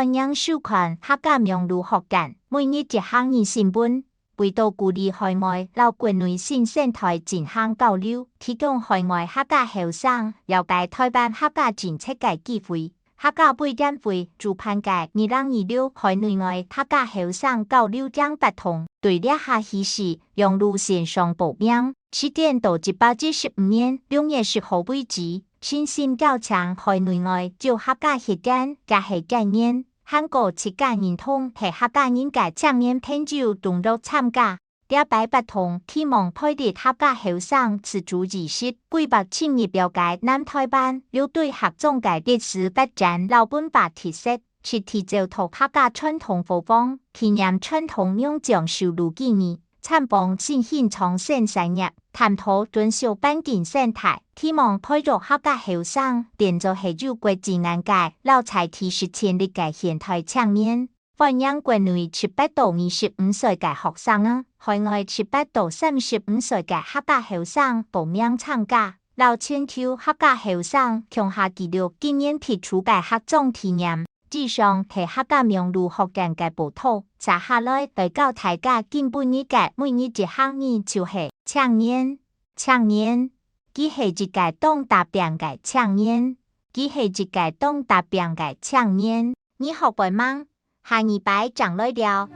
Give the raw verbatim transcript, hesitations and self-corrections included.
歡迎收看客家網路學院每日一客語新聞，為著鼓勵海外摎國內新生代進行交流，提供海外客家後生了解台灣客家政策个機會。客家委員會主辦个二零二六海內外客家後生交流營活動，對這下起始，網路線上報名，時間到一百一十五年六月十號為止。誠心邀請海內外有客家血緣抑係根源，還過自家認同係客家人个青年朋友登錄參加。這擺活動希望培力客家後生自主意識，規劃深入了解南台灣六堆客庄个歷史發展摎文化特色， 實地走讀客家傳統服裝，體驗傳統農場手路技藝，參訪新興創新產業，探討珍惜環境生態，希望培育客家後生變做係有國際眼界摎在地實踐力个現代青年。歡迎國內十八到二十五歲个學生啊，海外十八到三十五歲个客家後生報名參加。 摎全球客家後生共下記錄今年必去个客庄體驗。以上係客家網路學院个報導，接下來來教大家今晡日个每日一客語就係青年。青年，佢係一個當打拚个青年，佢係一個當打拚个青年。你學會吂？下二擺正來尞。